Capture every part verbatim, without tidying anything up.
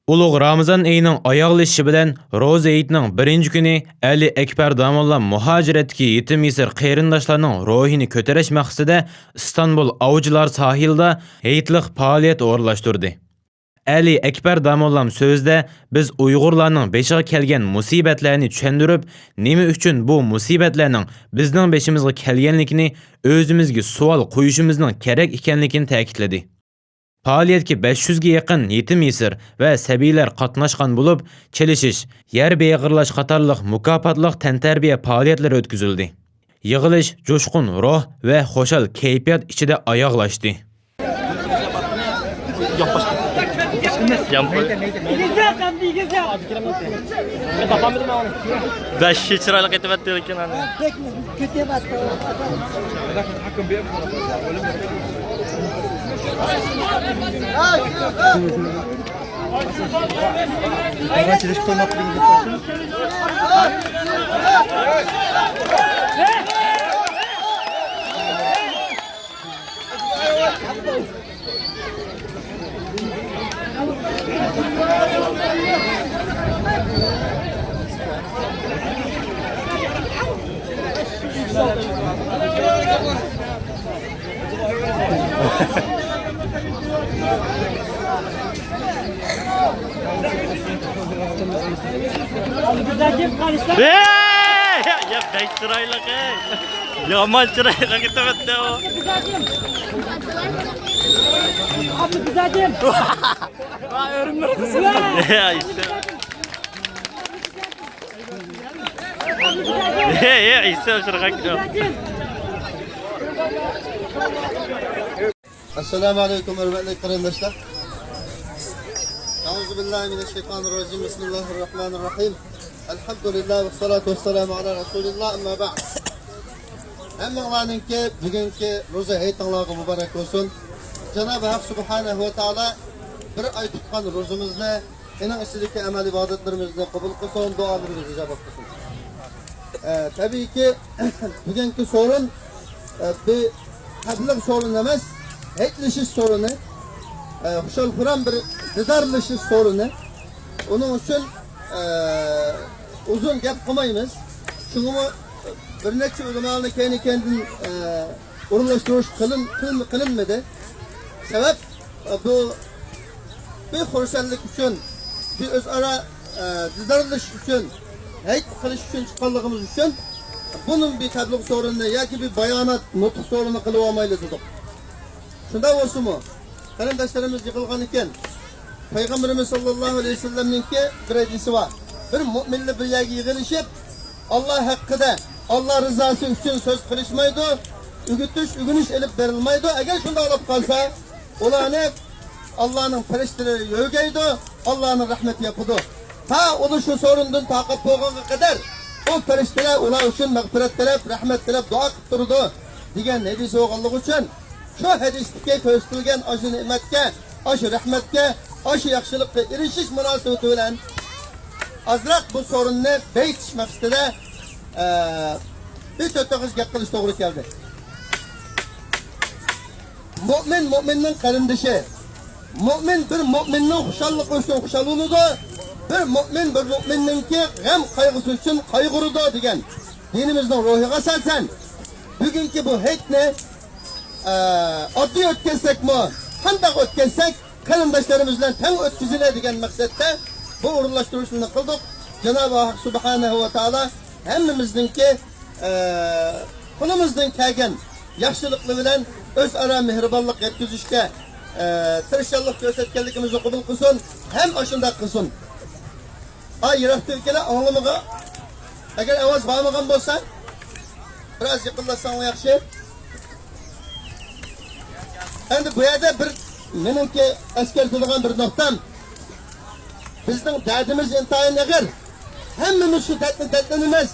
ئۇلۇغ رامىزان ئېيىنىڭ ئاياغلىشىشى بىلەن روزا ھېيتنىڭ بىرىنچى كۈنى ئەلى ئەكبەر داموللام مۇھاجىرەتتىكى يېتىم يېسىر قېرىنداشلارنىڭ روھىنى كۆتۈرۈش مەقسىتىدە ئىستانبۇل ئاۋچىلار ساھىلىدا ھېيتلىق پائالىيەت ئورۇنلاشتۇردى. ئەلى ئەكبەر داموللام سۆزىدە، بىز ئۇيغۇرلارنىڭ بېشىغا كەلگەن مۇسىبەتلەرنى چۈشەندۈرۈپ، نېمە ئۈچۈن بۇ مۇسىبەتلەرنىڭ بىزنىڭ بېشىمىزغا كەلگەنلىكىنى ئۆزىمىزگە سوئال قويۇشىمىزنىڭ كېرەك ئىكەنلىكىنى تەكىتلىدى. پائالىيەتكە بەش يۈزگە يېقىن يېتىم يېسىر ۋە سەبىيلەر قاتناشقان بولۇپ، چېلىشىش، يەر بېغىرلاش قاتارلىق مۇكاپاتلىق تەنتەربىيە پائالىيەتلىرى ئۆتكۈزۈلدى. يىغىلىش جۇشقۇن روھ ۋە خۇشال كەيپىيات ئىچىدە ئاياغلاشتى. يامپۇر. بەشى چىرايلىق ئېتىۋەتتى لېكىن ئانى. ئەي! يا بەك چىرايلىق، ئەي! يامان چىرايلىق ئېتىۋەتتى ئۇ. ئابدۇلگۈزەدىن. يا ئىشتە. ئەي، ئەي، ئىشتە ئۇچرىغان. ئەسسالامۇ ئەلەيكۇم، ھۆرمەتلىك قېرىنداشلار. ئەئۇزۇ بىللاھى مىنەششەيتانىررەجىم. بىسمىللاھىررەھمانىررەھىم. ئەلھەمدۇلىللاھ ۋەسسالاتۇ ۋەسسالامۇ ئەلا رەسۇلىللاھ، ئەمما بەئد. ھەممىڭلارنىڭكى بۈگۈنكى روزا ھېيتىڭلارغا مۇبارەك بولسۇن. جانابى ھەق سۇبھانەھۇ ۋە تائالا بىر ئاي تۇتقان روزىمىزنى، ئېنىڭ ئىچىدىكى ئەمەل ئىبادەتلىرىمىزنى قوبۇل قىلسۇن، دۇئالىرىمىزنى ئىجابەت قىلسۇن. ئە، تەبىئىيكى، بۈگۈنكى سورۇن، ئە، بىر تەبلىغ سورۇنى ئەمەس، ھېيتلىشىش سورۇنى، ئە، خۇشال-خۇرام بىر دىدارلىشىش سورۇنى. ئۇنىڭ ئۈچۈن، ئە، ئۇزۇن گەپ قىلمايمىز. شۇڭىمۇ بىر نەچچە ئۆلىمالارنى كەينى-كەينىدىن، ئە، ئورۇنلاشتۇرۇش قىلىن-، قىلىن-، قىلىنمىدى. سەۋەب، بۇ بىر خۇرسەنلىك ئۈچۈن، بىر ئۆزئارا، ئە، دىدارلىشىش ئۈچۈن، ھېيت قىلىش ئۈچۈن چىققانلىقىمىز ئۈچۈن، بۇنىڭ بىر تەبلىغ سورۇنىنى ياكى بىر بايانات، نۇتۇق سورۇنى قىلىۋالمايلى دېدۇق. شۇنداق بولسىمۇ، قېرىنداشلىرىمىز يىغىلغان ئىكەن. پەيغەمبىرىمىز ساللاللاھۇ ئەلەيھى ۋەسەللەمنىڭكى بىر ھەدىسى بار. بىر مۆمىنلەر بىر يەرگە يىغىلىشىپ، ئاللا ھەققىدە، ئاللا رىزاسى ئۈچۈن سۆز قىلىشمايدۇ، ئۆگىتىش، ئۆگىنىش ئېلىپ بېرىلمايدۇ. ئەگەر شۇنداق بولۇپ قالسا، ئۇلارنى ئاللانىڭ پەرىشتىلىرى يۆگەيدۇ، ئاللانىڭ رەھمىتى ياپىدۇ. تا ئۇلار شۇ سورۇندىن تارقاپ بولغانغا قەدەر، ئۇ پەرىشتىلەر ئۇلار ئۈچۈن مەغپىرەت تىلەپ، رەھمەت تىلەپ دۇئا قىلىپ تۇرىدۇ، دېگەن ھەدىس بولغانلىقى ئۈچۈن، شۇ ھەدىستىكى كۆرسىتىلگەن ئاشۇ نېمەتكە، ئاشۇ رەھمەتكە، ئاشۇ ياخشىلىققا ئېرىشىش مۇناسىۋىتى بىلەن ئازراق بۇ سورۇننى بېيىتىش مەقسىتىدە، ئە، بىر تۆت ئېغىز گەپ قىلىش توغرا كەلدى. مۆمىن مۆمىننىڭ قېرىندىشى. مۆمىن بىر مۆمىننىڭ خۇشاللىقى ئۈچۈن خۇشال بولىدۇ. بىر مۆمىن بىر مۆمىننىڭكى غەم قايغۇسى ئۈچۈن قايغۇرىدۇ دېگەن دىنىمىزنىڭ روھىغا ئاساسەن، بۈگۈنكى بۇ ھېيتنى، ئە، ئاددىي ئۆتكۈزسەكمۇ، قانداق ئۆتكۈزسەك، قېرىنداشلىرىمىز بىلەن تەڭ ئۆتكۈزىلە دېگەن مەقسەتتە بۇ ئورۇنلاشتۇرۇشنى قىلدۇق. جانابى ھەق سۇبھانەھۇ ۋە تائالا ھەممىمىزنىڭكى، ئە، قولىمىزدىن كەلگەن ياخشىلىقلىرى بىلەن ئۆزئارا مېھرىبانلىق يەتكۈزۈشكە، ئە، تىرىشچانلىق كۆرسەتكەنلىكىمىزنى قوبۇل قىلسۇن ھەم ئاشۇنداق قىلسۇن. ئا، يىراقتىكىلەر ئاڭلىمىغا، ئەگەر ئاۋاز بارمىغان بولسا، بىراز يېقىنلاشساڭلار ياخشى. ئەمدى بۇ يەردە بىر مېنىڭكى ئەسكەرتىدىغان بىر نۇقتام. بىزنىڭ دەردىمىز ئىنتايىن ئېغىر. ھەممىمىز شۇ دەردنى دەردلىنىمىز.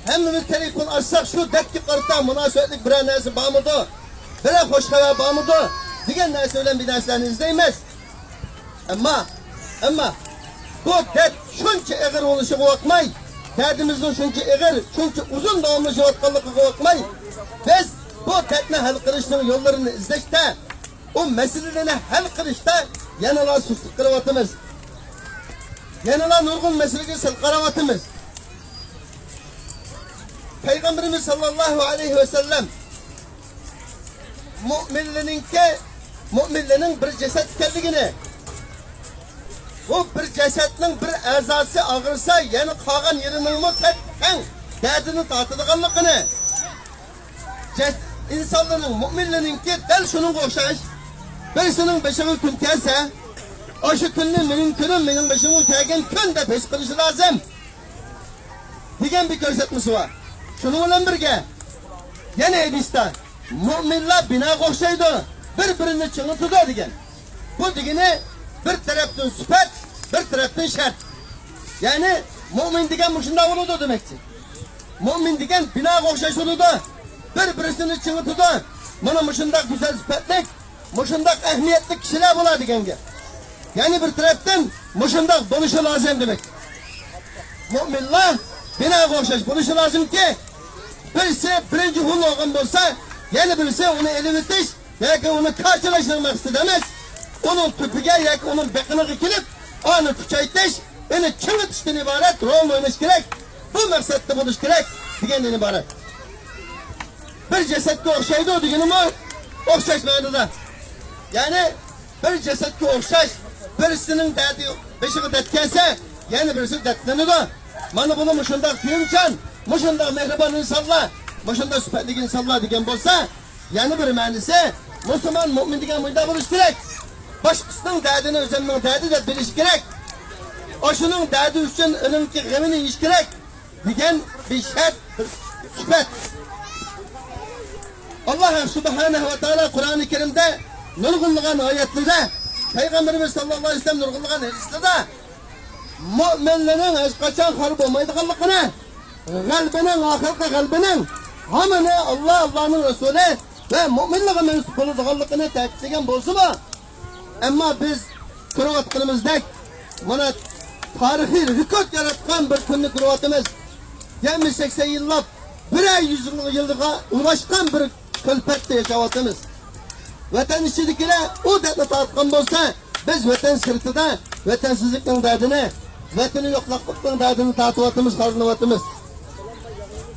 ھەممىمىز تېلېفون ئاچساق، شۇ دەردكە قارىتا مۇناسىۋەتلىك بىرەر نەرسە بارمىدۇ؟ بىرەر خۇش خەۋەر بارمىدۇ؟ دېگەن نەرسە بىلەن بىر نەرسىلەرنى ئىزدەيمىز. ئەمما، ئەمما بۇ دەرد شۇنچە ئېغىر بولۇشىغا باقماي، دەردىمىزنىڭ شۇنچە ئېغىر، شۇنچە ئۇزۇن داۋاملىشىۋاتقانلىقىغا باقماي، بىز بۇ دەردنى ھەل قىلىشنىڭ يوللىرىنى ئىزدەشتە، ئۇ مەسىلىنى ھەل قىلىشتا يەنىلا سۇسلۇق قىلىۋاتىمىز. يەنىلا نۇرغۇن مەسىلىگە سەل قاراۋاتىمىز. پەيغەمبىرىمىز ساللاللاھۇ ئەلەيھى ۋەسەللەم مۆمىنلىنىڭكى، مۆمىنلىنىڭ بىر جەسەت ئىكەنلىكىنى، بۇ بىر جەسەتنىڭ بىر ئەزاسى ئاغرىسا، يەنە قالغان يېرىنىڭمۇ تەڭ دەردىنى تارتىدىغانلىقىنى، جەس-، ئىنسانلارنىڭ، مۆمىنلىرنىڭكى دەل شۇنىڭغا ئوخشاش، بىرسىنىڭ بېشىغا كۈن كەلسە، ئاشۇ كۈننى مېنىڭ كۈنۈم، مېنىڭ بېشىمغا كەلگەن كۈن دەپ ھېس قىلىشى لازىم، دېگەن بىر كۆرسەتمىسى بار. شۇنىڭ بىلەن بىرگە، يەنە ھەدىستە، مۆمىنلار بىناغا ئوخشايدۇ، بىر-بىرىنى چىڭىتىدۇ، دېگەن. بۇ دېگىنى بىر تەرەپتىن سۈپەت، بىر تەرەپتىن شەرت. يەنى مۆمىن دېگەن مۇشۇنداق بولىدۇ دېمەكچى. مۆمىن دېگەن بىناغا ئوخشاش بولىدۇ. بىر-بىرسىنى چىڭىتىدۇ. مانا مۇشۇنداق گۈزەل سۈپەتلىك، مۇشۇنداق ئەھمىيەتلىك كىشىلەر بولا دېگەن گەپ. يەنى بىر تەرەپتىن مۇشۇنداق بولۇشى لازىم دېمەك. مۆمىنلار بىناغا ئوخشاش بولۇشى لازىمكى، بىرسى بىرىنچى ھۇل بولغان بولسا، يەنە بىرسى ئۇنى ئېلىۋېتىش ياكى ئۇنى كارچىلاشنىڭ مەقسىتى ئەمەس، ئۇنىڭ تۈپىگە ياكى ئۇنىڭ بېقىنىغا كېلىپ، ئۇنى كۈچەيتىش، ئۇنى چىڭىتىشتىن ئىبارەت رولنى ئويناش كېرەك. بۇ مەقسەتتە بولۇش كېرەك دېگەندىن ئىبارەت. بىر جەسەتكە ئوخشايدۇ دېگىنىمۇ ئوخشاش مەنىدە. يەنى بىر جەسەتكە ئوخشاش، بىرسىنىڭ دەردى بېشىغا دەرد كەلسە، يەنە بىرسى دەردلىنىدۇ. مانا بۇنى مۇشۇنداق كۆيۈمچان، مۇشۇنداق مېھرىبان ئىنسانلار، مۇشۇنداق سۈپەتلىك ئىنسانلار دېگەن بولسا، يەنە بىر مەنىسى، مۇسۇلمان، مۆمىن دېگەن مۇنداق بولۇشى كېرەك. باشقىسىنىڭ دەردىنى ئۆزۈمنىڭ دەردى دەپ بىلىشى كېرەك. ئاشۇنىڭ دەردى ئۈچۈن ئۇنىڭكى غېمىنى يېيىش كېرەك دېگەن بىر شەرت، بىر سۈپەت. ئاللاھ سۇبھانەھۇ ۋە تائالا قۇرئانى كەرىمدە نۇرغۇنلىغان ئايەتلىرىدە، پەيغەمبىرىمىز ساللاللاھۇ ئەلەيھى ۋەسەللەم نۇرغۇنلىغان ھەدىسلىرىدە مۆمىنلەرنىڭ ھېچقاچان خار بولمايدىغانلىقىنى، غەلىبىنىڭ، ئاخىرقى غەلىبىنىڭ ھامىنى ئاللاھ، ئاللاھنىڭ رەسۇلى ۋە مۆمىنلەرگە مەنسۇپ بولىدىغانلىقىنى تەكىتلىگەن بولسىمۇ، ئەمما بىز كۆرۈۋاتقىنىمىزدەك، مانا، تارىخىي رېكورت ياراتقان بىر كۈننى كۆرۈۋاتىمىز. يەتمىش سەكسەن يىللاپ بىرەر يۈز يىلغا ئۇلاشقان بىر كۈلپەتتە ياشاۋاتىمىز. ۋەتەن ئىچىدىكىلەر ئۇ دەردنى تارتقان بولسا، بىز ۋەتەن سىرتىدا ۋەتەنسىزلىكنىڭ دەردىنى، ۋەتىنى يوقلۇقنىڭ دەردىنى تارتىۋاتىمىز، خارلىنىۋاتىمىز.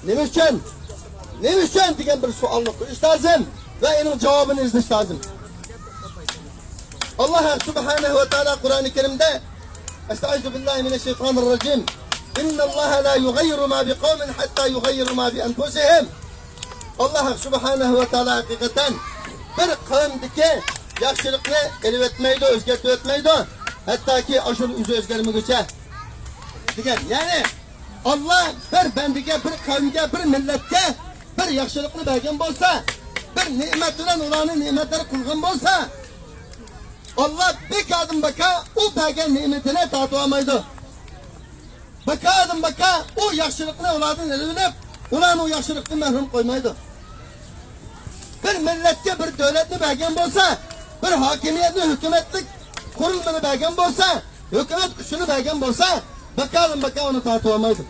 نېمە ئۈچۈن؟ نېمە ئۈچۈن دېگەن بىر سوئالنى قويۇش لازىم ۋە ئۇنىڭ جاۋابىنى ئىزدەش لازىم. ئاللاھ سۇبھانەھۇ ۋە تائالا قۇرئانى كەرىمدە، ئەستەئىزۇ بىللاھى مىنەششەيتانىررەجىم. إن الله لا يغير ما بقوم حتى يغيروا ما بأنفسهم. ئاللاھ سۇبھانەھۇ ۋە تائالا ھەقىقەتەن بىر قەۋمدىكى ياخشىلىقنى ئېلىۋەتمەيدۇ، ئۆزگەرتىۋەتمەيدۇ، ھەتتاكى ئاشۇ ئۆزى ئۆزگەرمىگۈچە دېگەن. يەنى ئاللاھ بىر بەندىگە، بىر قەۋمگە، بىر مىللەتكە بىر ياخشىلىقنى بەرگەن بولسا، بىر نېمەت بىلەن ئۇلارنى نېمەتلەر قىلغان بولسا، ئاللاھ بىكاردىن بىكار ئۇ بەرگەن نېمىتىنى تارتىۋالمايدۇ. بىكاردىن بىكار ئۇ ياخشىلىقنى ئۇلاردىن ئېلىۋېلىپ، ئۇلارنى ئۇ ياخشىلىقتىن مەھرۇم قويمايدۇ. بىر مىللەتكە بىر دۆلەتنى بەرگەن بولسا، بىر ھاكىمىيەتنى، ھۆكۈمەتلىك قۇرۇلمىنى بەرگەن بولسا، ھۆكۈمەت كۈچىنى بەرگەن بولسا، بىكاردىن بىكار ئۇنى تارتىۋالمايدۇ.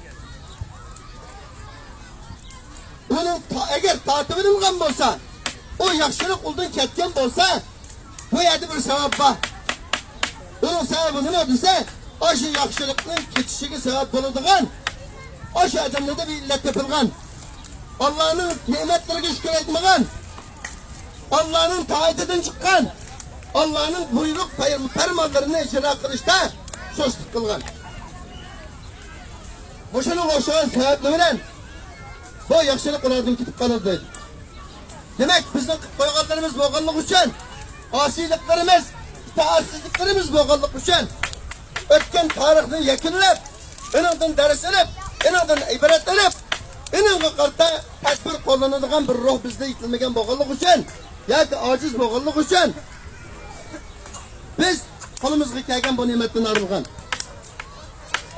ئۇنىڭ تا-، ئەگەر تارتىۋېلىنغان بولسا، ئۇ ياخشىلىق ئۇلدىن كەتكەن بولسا، بۇ يەردە بىر سەۋەب بار. ئۇنىڭ سەۋەبى نېمە دېسە، ئاشۇ ياخشىلىقنىڭ كېتىشىگە سەۋەب بولىدىغان، ئاشۇ ئادەملەردە بىر ئىللەت تېپىلغان. ئاللانىڭ نېمەتلىرىگە شۈكۈر ئېيتمىغان، ئاللانىڭ تائىتىدىن چىققان، ئاللانىڭ بۇيرۇق پەر-، پەرمانلىرىنى ئىجرا قىلىشتا سۇسلۇق قىلغان. مۇشۇنىڭغا ئوخشىغان سەۋەبلەر بىلەن بۇ ياخشىلىق ئۇلاردىن كېتىپ قالىدۇ دەيدۇ. دېمەك، بىزنىڭ قىلىپ قويغانلىرىمىز بولغانلىقى ئۈچۈن، ئاسىيلىقلىرىمىز، ئىتائەتسىزلىكلىرىمىز بولغانلىقى ئۈچۈن، ئۆتكەن تارىخنى يەكۈنلەپ، ئۇنىڭدىن دەرس ئېلىپ، ئۇنىڭدىن ئىبرەت ئېلىپ، ئۇنىڭغا قارىتا تەدبىر قوللىنىدىغان بىر روھ بىزدە يېتىلمىگەن بولغانلىقى ئۈچۈن ياكى ئاجىز بولغانلىقى ئۈچۈن، بىز قولىمىزغا كەلگەن بۇ نېمەتتىن ئايرىلغان.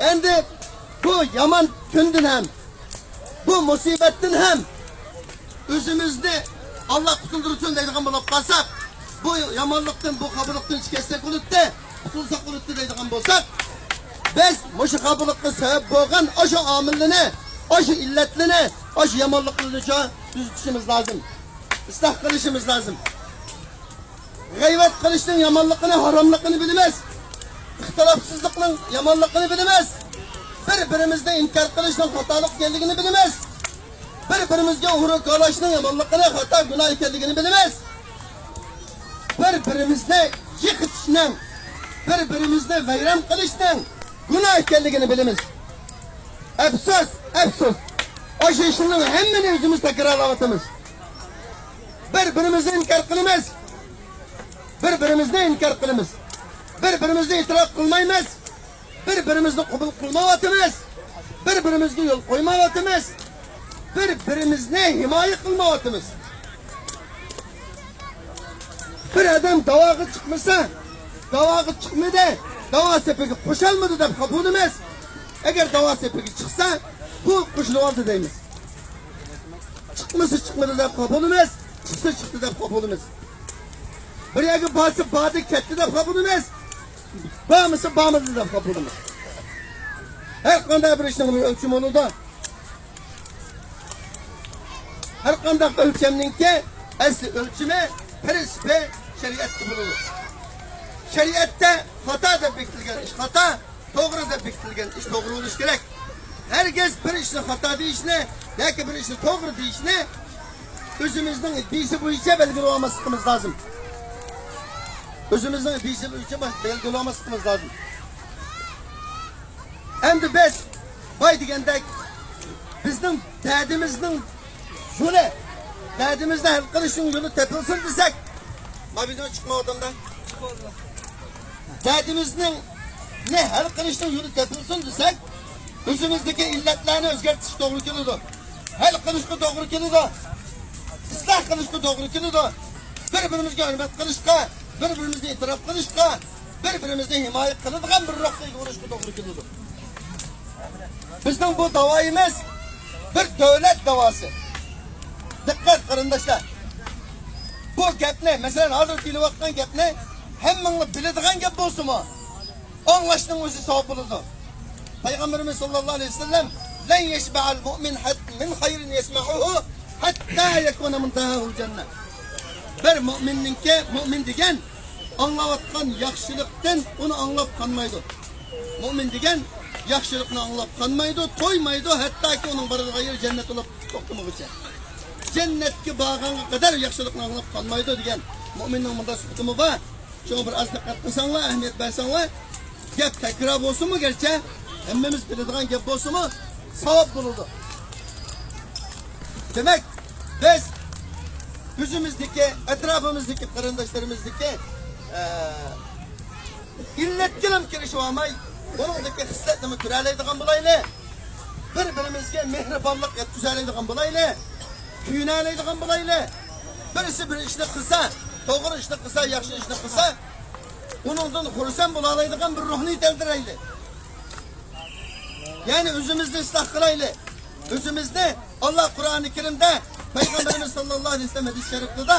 ئەمدى بۇ يامان كۈندىن ھەم، بۇ مۇسىبەتتىن ھەم ئۆزىمىزنى ئاللا قۇتۇلدۇرسۇن دەيدىغان بولۇپ قالساق، بۇ يامانلىقتىن، بۇ خاپىلىقتىن چىقساق بولاتتى، قۇتۇلساق بولاتتى دەيدىغان بولساق، بىز مۇشۇ خاپىلىققا سەۋەب بولغان ئاشۇ ئامىللىرىنى، ئاشۇ ئىللەتلىرىنى، ئاشۇ يامانلىقلىرىنى تۈزىتىشىمىز لازىم. ئىسلاھ قىلىشىمىز لازىم. غەيۋەت قىلىشنىڭ يامانلىقىنى، ھاراملىقىنى بىلىمىز. ئىختىلاپسىزلىقنىڭ يامانلىقىنى بىلىمىز. بىر-بىرىمىزنى ئىنكار قىلىشنىڭ خاتالىق ئىكەنلىكىنى بىلىمىز. بىر-بىرىمىزگە ئۇرۇق كالاشنىڭ يامانلىقىنى، خاتا، گۇناھ ئىكەنلىكىنى بىلىمىز. بىر-بىرىمىزنى يىقىتىشنىڭ، بىر-بىرىمىزنى ۋەيران قىلىشنىڭ گۇناھ ئىكەنلىكىنى بىلىمىز. ئەپسۇس، ئەپسۇس. ئاشۇ ئىشنىڭ ھەممىنى ئۆزىمىز تەكرارلاۋاتىمىز. بىر-بىرىمىزنى ئىنكار قىلىمىز. بىر-بىرىمىزنى ئىنكار قىلىمىز. بىر-بىرىمىزنى ئېتىراپ قىلمايمىز. بىر-بىرىمىزنى قوبۇل قىلمايۋاتىمىز. بىر-بىرىمىزگە يول قويمايۋاتىمىز. بىر-بىرىمىزنى ھىمايە قىلمايۋاتىمىز. بىر ئادەم داۋاغا چىقمىسا، داۋاغا چىقمىدى، داۋا سېپىگە قوشالمىدى دەپ خاپا بولىمىز. ئەگەر داۋا سېپىگە چىقسا، بۇ قوشۇلۇۋالدى دەيمىز. چىقمىسا چىقمىدى دەپ خاپا بولىمىز، چىقسا چىقتى دەپ خاپا بولىمىز. بىر يەرگە بارسا باردى، كەتتى دەپ خاپا بولىمىز. بارمىسا بارمىدى دەپ خاپا بولىمىز. ھەر قانداق بىر ئىشنىڭ بىر ئۆلچىمى بولىدۇ. ھەر قانداق ئۆلچەمنىڭكى ئەسلى ئۆلچىمى، پىرىنسىپى شەرىئەتتە بولىدۇ. شەرىئەتتە خاتا دەپ بېكىتىلگەن ئىش خاتا، توغرا دەپ بېكىتىلگەن ئىش توغرا بولۇشى كېرەك. ھەرگىز بىر ئىشنى خاتا دېيىشنى ياكى بىر ئىشنى توغرا دېيىشنى ئۆزىمىزنىڭ ئىدىيىسى بويىچە بەلگىلىۋالماسلىقىمىز لازىم. ئۆزىمىزنىڭ ئىدىيىسى بويىچە بەلگىلىۋالماسلىقىمىز لازىم. ئەمدى بىز باي دېگەندەك، بىزنىڭ دەردىمىزنىڭ يولى، دەردىمىزنى ھەل قىلىشنىڭ يولى تېپىلسۇن دېسەك، ما ۋىدېو چىقمايۋاتامدا؟ دەردىمىزنىڭ، نى ھەل قىلىشنىڭ يولى تېپىلسۇن دېسەك، ئۆزىمىزدىكى ئىللەتلەرنى ئۆزگەرتىش توغرا كېلىدۇ. ھەل قىلىشقا توغرا كېلىدۇ. ئىسلاھ قىلىشقا توغرا كېلىدۇ. بىر-بىرىمىزگە ھۆرمەت قىلىشقا، بىر-بىرىمىزنى ئېتىراپ قىلىشقا، بىر-بىرىمىزنى ھىمايە قىلىدىغان بىر روھقا ئىگە بولۇشقا توغرا كېلىدۇ. بىزنىڭ بۇ داۋايىمىز بىر دۆلەت داۋاسى. دىققەت، قېرىنداشلار! بۇ گەپنى، مەسىلەن، ھازىر دېيىلىۋاتقان گەپنى ھەممىڭلار بىلىدىغان گەپ بولسىمۇ، ئاڭلاشنىڭ ئۆزى ساۋاب بولىدۇ. پەيغەمبىرىمىز ساللاللاھۇ ئەلەيھى ۋەسەللەم، لەن يەشبەئەل مۇئمىن ھەت-، مىن خەيرىن يەسمەئۇھۇ ھەتتا يەكۇنە مۇنتەھاھۇل جەننە. بىر مۇئمىننىڭكى، مۇئمىن دېگەن ئاڭلاۋاتقان ياخشىلىقتىن ئۇنى ئاڭلاپ قانمايدۇ. مۇئمىن دېگەن ياخشىلىقنى ئاڭلاپ قانمايدۇ، تويمايدۇ، ھەتتاكى ئۇنىڭ بارىدىغان يېرى جەننەت بولۇپ توختىمىغۇچە. جەننەتكە بارغانغا قەدەر ياخشىلىقنى ئاڭلاپ قانمايدۇ دېگەن مۇئمىننىڭ مۇنداق سۈپىتىمۇ بار. شۇڭا بىر ئاز دىققەت قىلساڭلار، ئەھمىيەت بەرسەڭلار، گەپ تەكرار بولسىمۇ، گەرچە ھەممىمىز بىلىدىغان گەپ بولسىمۇ، ساۋاب بولىدۇ. دېمەك، بىز ئۆزىمىزدىكى، ئەتراپىمىزدىكى قېرىنداشلىرىمىزدىكى، ئە، ئىللەتكىلىم كىرىشىۋالماي، ئۇنىڭدىكى خىسلەتنىمۇ كۆرەلەيدىغان بولايلى. بىر-بىرىمىزگە مېھرىبانلىق يەتكۈزەلەيدىغان بولايلى. كۆيۈنەلەيدىغان بولايلى. بىرسى بىر ئىشنى قىلسا، توغرا ئىشنى قىلسا، ياخشى ئىشنى قىلسا، ئۇنىڭدىن خۇرسەن بولالايدىغان بىر روھنى يېتىلدۈرەيلى. يەنى ئۆزىمىزنى ئىسلاھ قىلايلى. ئۆزىمىزنى، ئاللا قۇرئانى كەرىمدە، پەيغەمبىرىمىز ساللاللاھۇ ئەلەيھى ۋەسەللەم ھەدىس شەرىپلىرىدە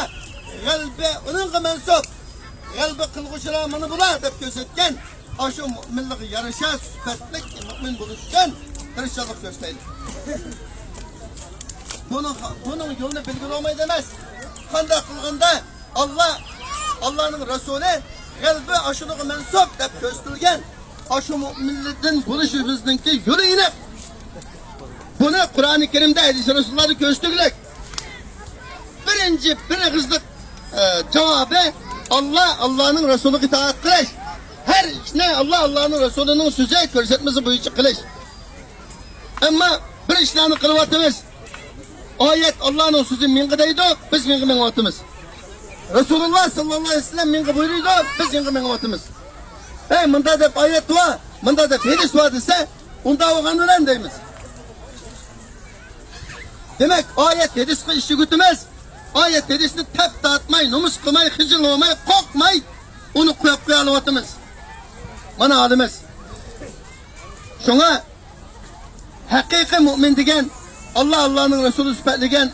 غەلىبە ئۇنىڭغا مەنسۇپ، غەلىبە قىلغۇچىلار مانا بۇلار دەپ كۆرسەتكەن. ئاشۇ مۇئمىنلىققا يارىشا سۈپەتلىك مۇئمىن بولۇش ئۈچۈن تىرىشچانلىق كۆرسىتەيلى. بۇنىڭ، بۇنىڭ يولىنى بىلگىلى بولمايدۇ ئەمەس. قانداق قىلغاندا ئاللا، ئاللانىڭ رەسۇلى غەلىبە ئاشۇنىڭغا مەنسۇپ دەپ كۆرسىتىلگەن ئاشۇ مۇئمىنلىقتىن بولۇشىمىزنىڭكى يولى ئېنىق. بۇنى قۇرئانى كەرىمدە، ھەدىسى رەسۇلۇللاھدا كۆرسىتىلگەن. بىرىنچى، بىر ئېغىزلىق، ئە، جاۋابى، ئاللا، ئاللانىڭ رەسۇلىغا ئىتائەت قىلىش. ھەر ئىشنى ئاللا، ئاللانىڭ رەسۇلىنىڭ سۆزى، كۆرسەتمىسى بويىچە قىلىش. ئەمما بىر ئىشلارنى قىلىۋاتىمىز. ئايەت، ئاللانىڭ سۆزى مىڭغا دەيدۇ، بىز مىڭغا مېڭىۋاتىمىز. رەسۇلۇللا ساللاللاھۇ ئەلەيھى ۋەسەللەم مىڭغا بۇيرۇيدۇ، بىز مىڭغا مېڭىۋاتىمىز. ھەي، مۇندا دەپ ئايەت بار، مۇندا دەپ ھەدىس بار دېسە، ئۇنداق بولغان بىلەن دەيمىز. دېمەك، ئايەت ھەدىسقا ئىش يۈگۈتىمىز. ئايەت ھەدىسنى تەپ تارتماي، نومۇس قىلماي، خىجىل بولماي، قورقماي، ئۇنى قويۇپ قويالىۋاتىمىز. مانا ھالىمىز. شۇڭا ھەقىقىي مۇئمىن دېگەن، ئاللا، ئاللانىڭ رەسۇلى سۈپەتلىگەن،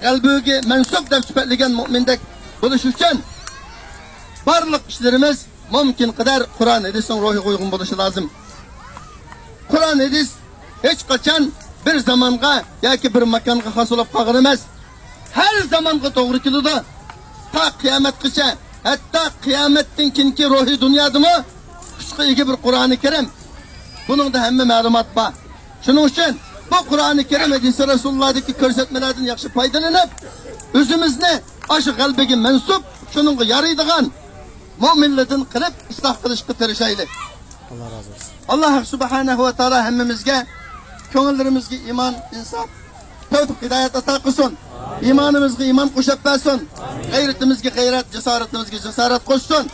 غەلبىگە مەنسۇپ دەپ سۈپەتلىگەن مۇئمىندەك بولۇش ئۈچۈن بارلىق ئىشلىرىمىز مۇمكىن قەدەر قۇرئان، ھەدىسنىڭ روھىغا ئۇيغۇن بولۇشى لازىم. قۇرئان، ھەدىس ھېچقاچان بىر زامانغا ياكى بىر ماكانغا خاس بولۇپ قالغان ئەمەس. ھەر زامانغا توغرا كېلىدۇ. تا قىيامەتقىچە، ھەتتا قىيامەتتىن كېيىنكى روھىي دۇنيادىمۇ كۈچ ئىگە بىر قۇرئانى كەرىم. بۇنىڭدا ھەممە مەلۇمات بار. شۇنىڭ ئۈچۈن بۇ قۇرئانى كەرىم، ھەدىسى رەسۇلۇللاھدىكى كۆرسەتمىلەردىن ياخشى پايدىلىنىپ، ئۆزىمىزنى ئاشۇ غەلىبىگە مەنسۇپ، شۇنىڭغا يارىيدىغان مۆمىنلەردىن قىلىپ ئىسلاھ قىلىشقا تىرىشايلى. ئاللا رازى بولسۇن. ئاللا سۇبھانەھۇ ۋە تائالا ھەممىمىزگە كۆڭۈللىرىمىزگە ئىمان، ئىنساپ، تەۋپىق، ھىدايەت ئاتا قىلسۇن. ئىمانىمىزغا ئىمان قوشۇپ بەرسۇن. غەيرىتىمىزگە غەيرەت، جاسارىتىمىزگە جاسارەت قوشسۇن.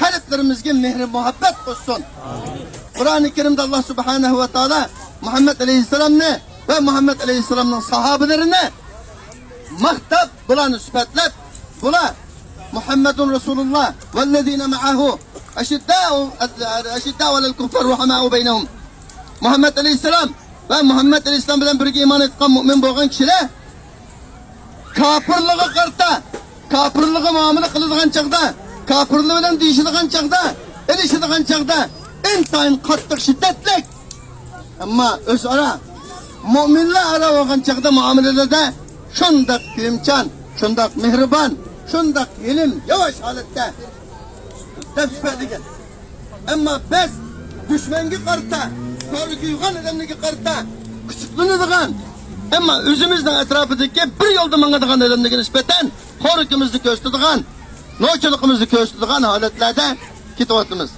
قەلبلىرىمىزگە مېھرى مۇھەببەت قوشسۇن. قۇرئانى كەرىمدە ئاللا سۇبھانەھۇ ۋە تائالا مۇھەممەد ئەلەيھىسسالامنى ۋە مۇھەممەد ئەلەيھىسسالامنىڭ ساھابىلىرىنى ماختاپ، بۇلارنى سۈپەتلەپ، بۇلار مۇھەممەدۇن رەسۇلۇللا ۋەللەزىنە مەئەھۇ ئەشىددائۇ، ئەشىددائۇ ئەلەل كۇففار رۇھەمائۇ بەينەھۇم. مۇھەممەد ئەلەيھىسسالام ۋە مۇھەممەد ئەلەيھىسسالام بىلەن بىرگە ئىمان ئېيتقان مۆمىن بولغان كىشىلەر كاپىرلىققا قارىتا، كاپىرلىققا مۇئامىلە قىلىدىغان چاغدا، كاپىرلار بىلەن دېيىشىدىغان چاغدا، ئېلىشىدىغان چاغدا ئىنتايىن قاتتىق، شىددەتلىك. ئەمما ئۆزئارا، مۆمىنلەر ئارا بولغان چاغدا مۇئامىلىلەردە شۇنداق كۆيۈمچان، شۇنداق مېھرىبان، شۇنداق يېلىم، ياۋاش ھالەتتە دەپ سۈپەتلىگەن. ئەمما بىز دۈشمەنگە قارىتا، كارى كۆيگەن ئادەملەرگە قارىتا كۈچلىنىدىغان، ئەمما ئۆزىمىزنىڭ ئەتراپىدىكى بىر يولدا ماڭىدىغان ئادەملەرگە نىسبەتەن خورلۇقىمىزنى كۆرسىتىدىغان، نوچىلىقىمىزنى كۆرسىتىدىغان ھالەتلەردە كېتىۋاتىمىز.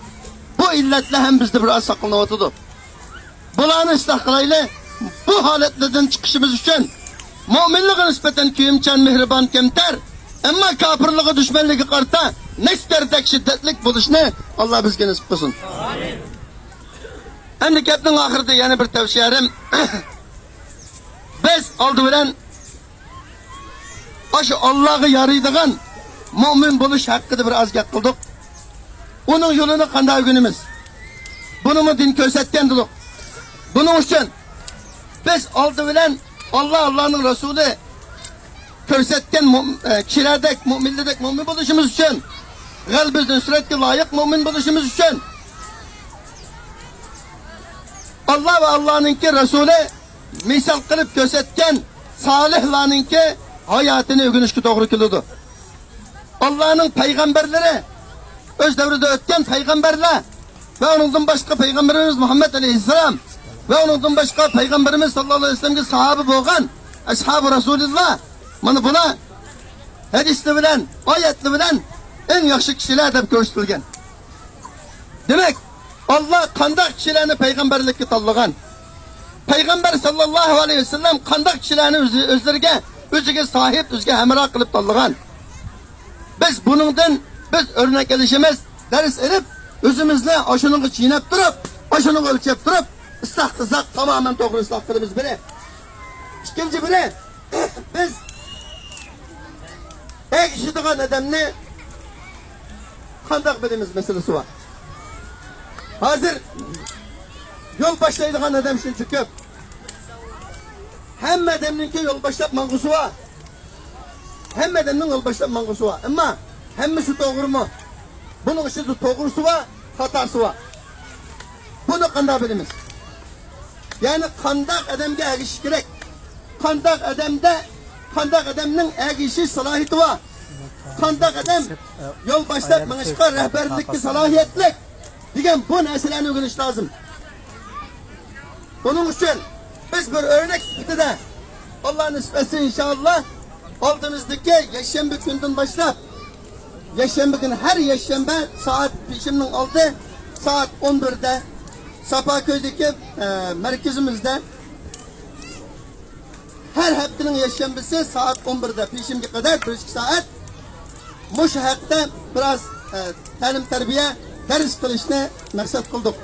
بۇ ئىللەتلەر ھەم بىزدە بىر ئاز ساقلىنىۋاتىدۇ. بۇلارنى ئىسلاھ قىلايلى. بۇ ھالەتلەردىن چىقىشىمىز ئۈچۈن، مۆمىنلىرىگە نىسبەتەن كۆيۈمچان، مېھرىبان، كەمتەر، ئەمما كاپىرلىقى، دۈشمەنلىكىگە قارىتا نەچچە دەرىجىلىك شىددەتلىك بولۇشنى ئاللا بىزگە نېسىپ قىلسۇن. ئەمدى گەپنىڭ ئاخىرىدا يەنە بىر تەۋسىيەم. بىز ئالدى بىلەن ئاشۇ ئاللاغا يارىيدىغان مۆمىن بولۇش ھەققىدە بىر ئاز گەپ قىلدۇق. ئۇنىڭ يولىنى قانداق ئۆگىنىمىز؟ بۇنىمۇ دىن كۆرسەتكەن دېدۇق. بۇنىڭ ئۈچۈن بىز ئالدى بىلەن ئاللا، ئاللانىڭ رەسۇلى كۆرسەتكەن مۆ-، ئە، كىشىلەردەك، مۆمىنلەردەك مۆمىن بولۇشىمىز ئۈچۈن، غەلىبە نۇسرەتكە لايىق مۆمىن بولۇشىمىز ئۈچۈن، ئاللا ۋە ئاللانىڭكى رەسۇلى مىسال قىلىپ كۆرسەتكەن سالىھلارنىڭكى ھاياتىنى ئۆگىنىشكە توغرا كېلىدۇ. ئاللانىڭ پەيغەمبەرلىرى، ئۆز دەۋرىدە ئۆتكەن پەيغەمبەرلەر ۋە ئۇنىڭدىن باشقا پەيغەمبىرىمىز مۇھەممەد ئەلەيھىسسالام ۋە ئۇنىڭدىن باشقا پەيغەمبىرىمىز ساللاللاھۇ ئەلەيھى ۋەسەللەمگە ساھابە بولغان ئەسھابى رەسۇلىللا، مانا بۇلار ھەدىسلىرى بىلەن، ئايەتلىرى بىلەن ئەڭ ياخشى كىشىلەر دەپ كۆرسىتىلگەن. دېمەك، ئاللا قانداق كىشىلەرنى پەيغەمبەرلىككە تاللىغان؟ پەيغەمبەر ساللاللاھۇ ئەلەيھى ۋەسەللەم قانداق كىشىلەرنى ئۆزى، ئۆزلىرىگە، ئۆزىگە ساھىب، ئۆزىگە ھەمراھ قىلىپ تاللىغان؟ بىز بۇنىڭدىن بىز ئۆرنەك ئېلىشىمىز، دەرس ئېلىپ، ئۆزىمىزنى ئاشۇنىڭغا چىيناپ تۇرۇپ، ئاشۇنىڭغا ئۆلچەپ تۇرۇپ، ئىسلاھ قىلساق، تامامەن توغرا ئىسلاھ قىلىمىز. بىرى. ئىككىنچى بىرى، بىز ئەگىشىدىغان ئادەمنى قانداق بىلىمىز مەسىلىسى بار. ھازىر يول باشلايدىغان ئادەم شۇنچە كۆپ. ھەممە ئادەمنىڭكى يول باشلاپ ماڭغۇسى بار. ھەممە ئادەمنىڭ يول باشلاپ ماڭغۇسى بار. ئەمما ھەممىسى توغرىمۇ؟ بۇنىڭ ئىچىدە توغرىسى بار، خاتاسى بار. بۇنى قانداق بىلىمىز؟ يەنى قانداق ئادەمگە ئەگىشىش كېرەك؟ قانداق ئادەمدە، قانداق ئادەمنىڭ ئەگىشىش سالاھىيىتى بار؟ قانداق ئادەم يول باشلاپ مېڭىشقا رەھبەرلىككە سالاھىيەتلىك دېگەن بۇ نەرسىلەرنى ئۆگىنىش لازىم. بۇنىڭ ئۈچۈن بىز بىر ئۆرنەك سۈپىتىدە، ئاللا نېسىپ ئەتسە ئىنشائاللا، ئالدىمىزدىكى يەكشەنبە كۈنىدىن باشلاپ، يەكشەنبە كۈنى ھەر يەكشەنبە سائەت، پېشىمنىڭ ئالدى سائەت ئون بىردە ساپاكۆيدىكى، ئە، مەركىزىمىزدە، ھەر ھەپتىنىڭ يەكشەنبىسى سائەت ئون بىردە پېشىمگە قەدەر بىر ئىككى سائەت مۇشۇ ھەقتە بىراز، ئە، تەلىم-تەربىيە، دەرس قىلىشنى مەقسەت قىلدۇق.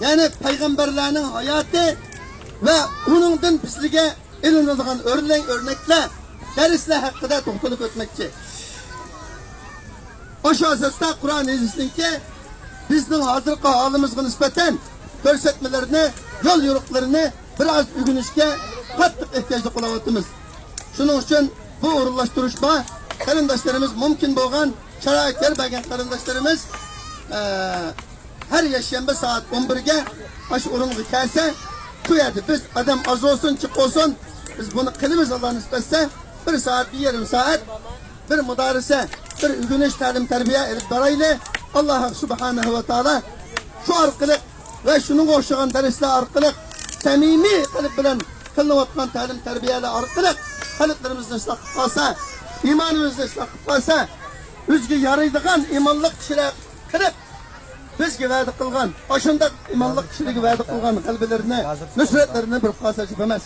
يەنى پەيغەمبەرلەرنىڭ ھاياتى ۋە ئۇنىڭدىن بىزلەرگە ئېلىنىدىغان ئۆرنەك، ئۆرنەكلەر، دەرسلەر ھەققىدە توختىلىپ ئۆتمەكچى. ئاشۇ ئاساستا قۇرئان ھەدىستىنكى بىزنىڭ ھازىرقى ھالىمىزغا نىسبەتەن كۆرسەتمىلىرىنى، يول يورۇقلىرىنى بىراز ئۆگىنىشكە قاتتىق ئېھتىياجلىق بولاۋاتىمىز. شۇنىڭ ئۈچۈن بۇ ئورۇنلاشتۇرۇش بار. قېرىنداشلىرىمىز، مۇمكىن بولغان شارائىت يار بەرگەن قېرىنداشلىرىمىز، ئە، ھەر يەكشەنبە سائەت ئون بىرگە ئاشۇ ئورۇنغا كەلسە، شۇ يەردە بىز ئادەم ئاز بولسۇن، جىق بولسۇن، بىز بۇنى قىلىمىز، ئاللا نېسىپ ئەتسە. بىر سائەت، بىر يېرىم سائەت بىر مۇدارىسە، بىر ئۆگىنىش، تەلىم-تەربىيە ئېلىپ بارايلى. ئاللاھ سۇبھانەھۇ ۋە تائالا شۇ ئارقىلىق ۋە شۇنىڭغا ئوخشىغان دەرسلەر ئارقىلىق، سەمىمىي قەلب بىلەن قىلىنىۋاتقان تەلىم-تەربىيەلەر ئارقىلىق قەلبلىرىمىزنى ئىسلاھ قىلىپ قالسا، ئىمانىمىزنى ئىسلاھ قىلىپ قالسا، بىزگە يارايدىغان ئىمانلىق كىشىلەر قىلىپ، بىزگە ۋەدە قىلغان، ئاشۇنداق ئىمانلىق كىشىلەرگە ۋەدە قىلغان غەلىبىلىرىنى، نۇسرەتلىرىنى بىلىپ قالسا ئەجەب ئەمەس.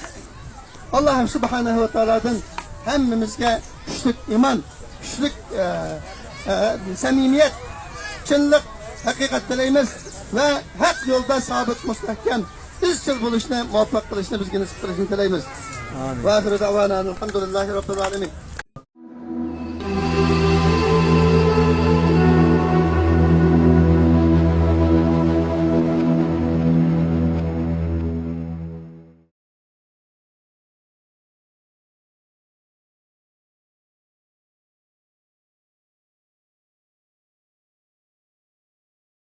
ئاللاھ سۇبھانەھۇ ۋە تائالادىن ھەممىمىزگە كۈچلۈك ئىمان، كۈچلۈك، ئە، ئە، سەمىمىيەت، چىنلىق، ھەقىقەت تىلەيمىز ۋە ھەق يولدا سابىت، مۇستەھكەم، ئىزچىل بولۇشنى، مۇۋەپپەق قىلىشنى بىزگە نېسىپ قىلىشنى تىلەيمىز. ئامىن. ۋە ئاخىرۇ دەۋانا ئەنىل ھەمدۇلىللاھى رەببىل ئالەمىن.